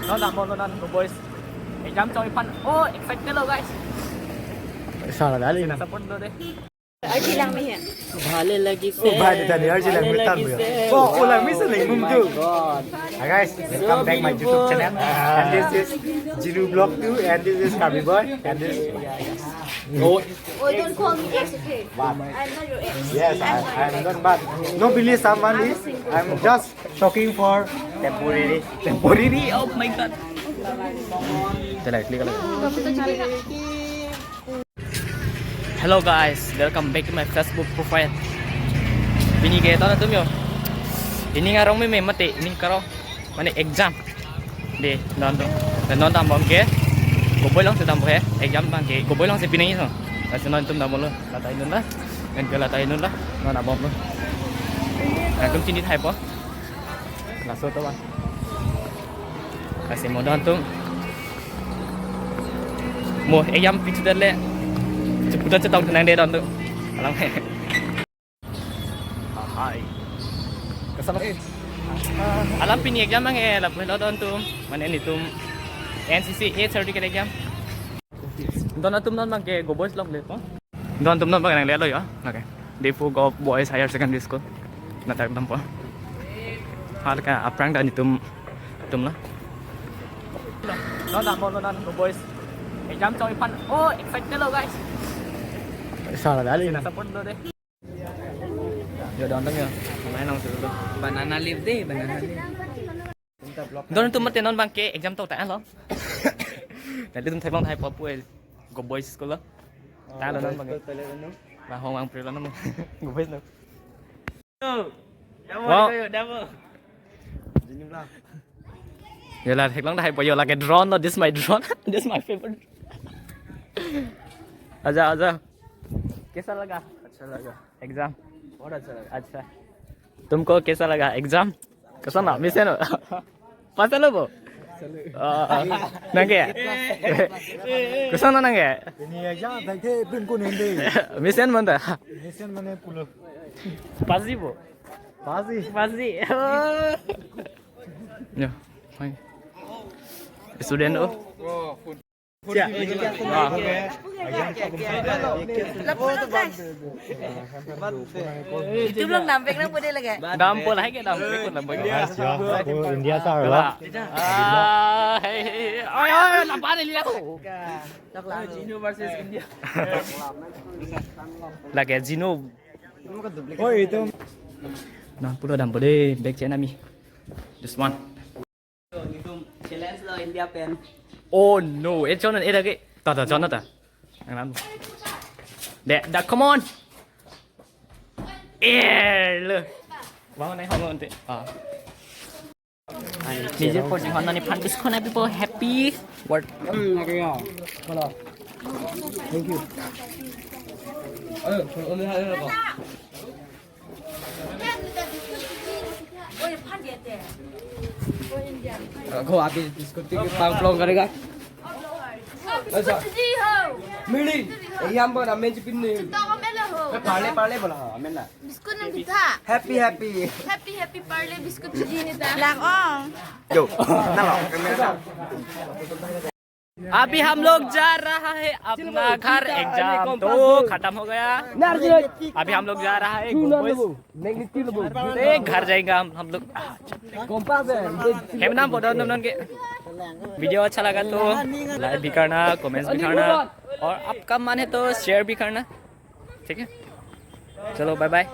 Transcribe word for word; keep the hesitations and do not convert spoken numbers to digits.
Non dambomlo non Go Boys. Exam choi aphan. Oh, excited lo guys. Sala dali na. Support lo de. Arji lang mi he. Bhale lagi se. Oh, bhale tadi, arji lang mi tan ya. Oh, ulang mi seling mum tu. God. Hi guys, welcome back my YouTube channel. And this is Jinu Vlog two, and this is Karbi Boy, and this. Oh, don't call me ex, okay? What? I'm not your ex. Yes, I, I'm not, but no believe someone is. I'm just talking for temporary. Temporary? Oh my God. Hello guys, welcome back to my Facebook profile. Pini ke ton atum yo. Pini arong meme mate, pini arong mane exam. De, non atum. Non dambom ke Go Boys along si dampo he. Exam abang ke Go Boys along si pinangji so. Lasi non atum dambomlo. Latai non la. Nang ke latai non la. Non dambomlo. Nangtum chini thaipo. Laso to ba. Lasi mo don atum. Mo exam pi chedetlo. Cheputar chetong tenang de don atum. Alam he. Hai. Kesana. Alam pini exam abang ke lapu lo don atum. Mane nelitum N C C A certificate exam. Don atum non abang ke Go Boys along lepo. Don atum non abang nanglelo yo. Okay. Diphu Govt Boys Higher Secondary School. Ladak dampo. Halake aphrang ta nelitum atum lo. Non dambomlo non Go Boys. Exam choi aphan. Oh, excited lo guys. Sala dali. Sina support lo de. Yo don atum yo. Main langsung dulu. Banana leaf de, banana leaf. Don atum mate non abang ke exam to ta lo. Nelitum theklong thaipo pu el. Go Boys School lo. Ta lo non abang ke. Ba hong ang pre lo non. Go Boys lo. Wow. Yo la theklong thaipo yo lake drone lo. This is my drone. This is my favorite. Aja, aja. Kaisa laga? Acha laga. Exam. Bahut acha laga. Acha. Tumko kaisa laga exam? Kesana, mesen lo. Pass lo bo? Ah, nang ke? Kesana nang ke? Ini aja, tangke pun kun hindi. Mesen manta? Mesen mane pulo. Pass ji bo? Pass ji. Pass ji. Oh. Ya, fine. Student oh. Itu belum nampek nang pode lagi. Dampo lahai ke dampo, dampo. Guys, ya, aku India sa, Wala. Ah, hey, hey, hey. Ay, ay, ay, napa ni lihat? Jinu versus India. Lagi Jinu. Oh, itu. Nah, pulo dampo de, back channel mi. This one. Nelitum challenge lo India pen. Oh no, eh, chon, eh, lagi. Ta, ta, chon, ta. Ang nan. De, da, come on. Eh, le. Wang nai hong ante. Ah. Nije po jing hon nani phan biscuit na people happy. What? Hmm, okay, yeah. Hello. Thank you. Eh, kung umi hal ko. Ako, abi biscuit ti pang plong karega. Biscuit ji ho. Mili. Eh, yan po na, medyo pinili. Ito ako, melo ho. Eh, pale, pale, bola, ha, amen na. Biscuit nang kita. Happy, happy. Happy, happy parle biscuit ji heta. Lang ong. Yo, na lo, amen na. अभी हम लोग जा रहा है अपना घर, एग्जाम तो खत्म हो गया। अभी हम लोग जा रहा है घूमने। नहीं, घर जाएगा हम, हम लोग। Hem nang po don non ke. Video अच्छा लगा तो like भी करना, कमेंट्स भी करना, और आपका मन है तो शेयर भी करना, ठीक है? चलो, बाय बाय।